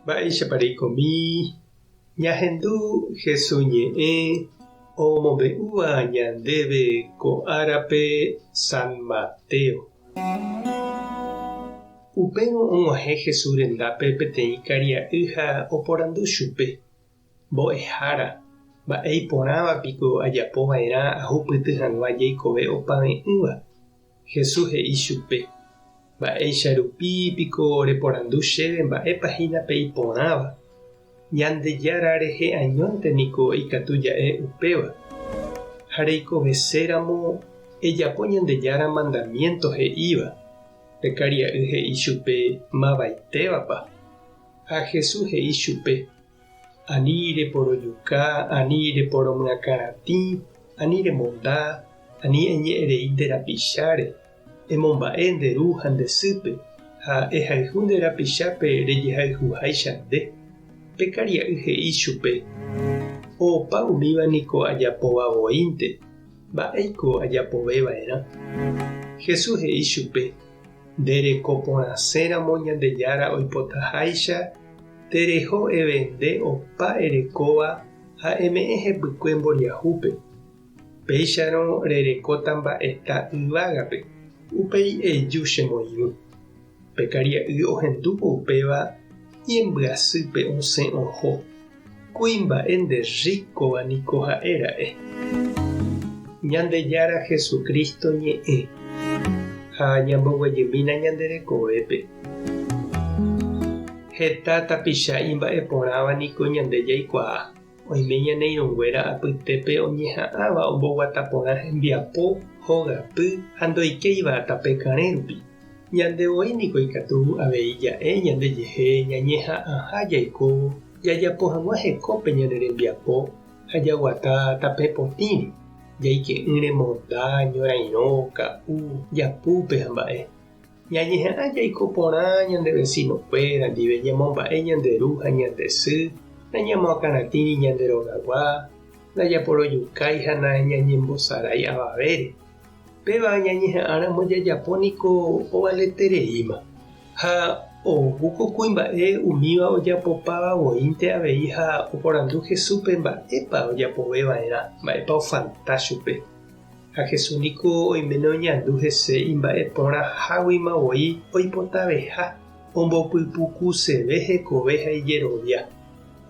Mba'éichapa reikomi ñahendu Jesús ñe'ẽ omombe'úva ñandéve ko árape San Mateo. Upérõ og̃uahẽ Jesús rendápe peteĩ karia'y ha oporandu chupe, Mbo'ehára, mba'e iporãva piko ajapo va'erã ahupyty hag̃ua jeikove opave'ỹva? Jesús he'i chupe, Mba'éicha rupi piko reporandu chéve mba'épa hína pe iporãva? Ñandejára rehe añónte niko ikatu ja'e upéva. Ha reikoveséramo, ejapo Ñandejára mandamiénto he'íva. Pe karia'y he'i chupe, Mavaitévapa? Ha Jesús he'i chupe, Ani reporojuka, ani reporomyakãratĩ, ani remonda, ani eñe'ẽrei nde rapicháre, emomba'e nde ru ha nde sýpe, ha ehayhu nde rapichápe rejehayhuháicha nde. Pe karia'y he'i chupe, Opa umíva niko ajapóva voínte, mba'éiko ajapove va'erã? Jesús he'i chupe, Nde reko porãséramo Ñandejára oipotaháicha, tereho evende opa erekóva ha eme'ẽ hepykue mboriahúpe. Péicharõ rerekóta mba'eta yvágape, upéi eju chemoirũ. Pe karia'y ohendúvo upéva, ñembyasýpe osẽ oho. Kuimba'e nde rríkova niko ha'e ra'e. Ñandejára Jesucristo ñe'ẽ. Ha ñamboguejymína ñande rekovépe. Heta tapicha imba'eporãva niko ñande jaikuaa. Oime ñane irũnguéra apytépe oñeha'ãva omboguata porã hembiapo, hogapy ha ndoikéiva tape karẽ rupi. Ñande voi niko ikatu avei ja'e ñandejehe ñañeha'ãha jaikóvo jajapo hag̃ua hekópe ñane rembiapo ha jaguata tape potĩre, jaike'ỹre monda, ñorairõ, ka'u, japúpe ha mba'e. Ñañeha'ã jaiko porã ñande vesinokuéra ndive, ñamomba'e ñande ru ha ñande sy, nañamoakãratĩri ñande rogagua, ndajaporojukái ha nañañembosarái avavére. Péva ñañeha'ãramo jajapo niko ovaletereíma. Ha ou ko kuimba'e umíva ojapopáva voínte avei ha oporandu Jesúspe mba'épa ojapove va'erã, mba'épa ofalta chupe. Ha Jesús niko oiméne oñandu hese imba'e porã háguima voi oipotaveha, ombopypukuseve hekove ha ijerovia.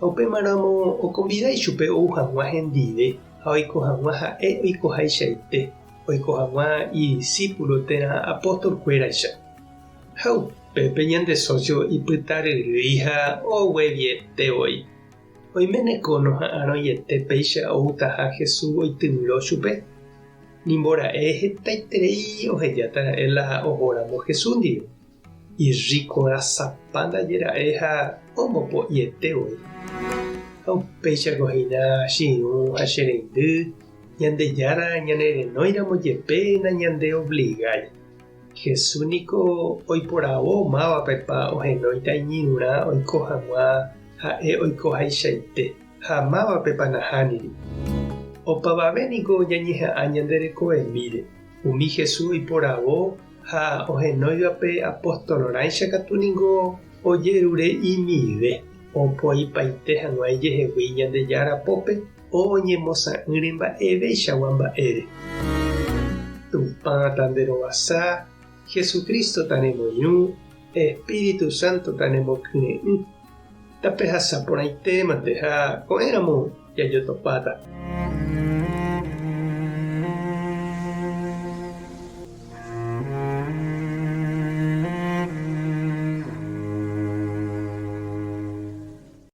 Ha upémaramo okonvida ichupe ou hag̃ua hendive ha oiko hag̃ua ha'e oikohaichaite, oiko hag̃ua idisípulo térã apóstolkuéraicha. Ha upépe ñande sósio ipytaryrýi ha ogueviete voi. Oiméne ko noha'arõiete péicha outaha Jesús oityvyro chupe? Nimbora'e hetaiterei ohejáta ra'e la ohóramo Jesús ndive. Irríko rasapa ndaje ra'e ha ombopo'iete voi. Ha upéichako hína che irũ ha che reindy, Ñandejára ñanerenóiramo jepe nañandeovligái. Jesús niko oiporavo mávapepa ohenóita iñirũrã oiko hag̃ua ha'e oikohaichaite, ha mávapepa nahániri. Opavave niko ñañeha'ã ñande rekovemíre. Umi Jesús oiporavo ha ohenóivape apostolrãicha katu niko ojerure imive opoipaite hag̃ua ijehegui Ñandejára pópe oñemosã'ỹre mba'eveichagua mba'ére. Tupã tanderovasa, Jesucristo tanemoirũ, Espíritu Santo tanemokyre'ỹ. Tapehasa porãitémante ha ko'ẽramo jajotopáta.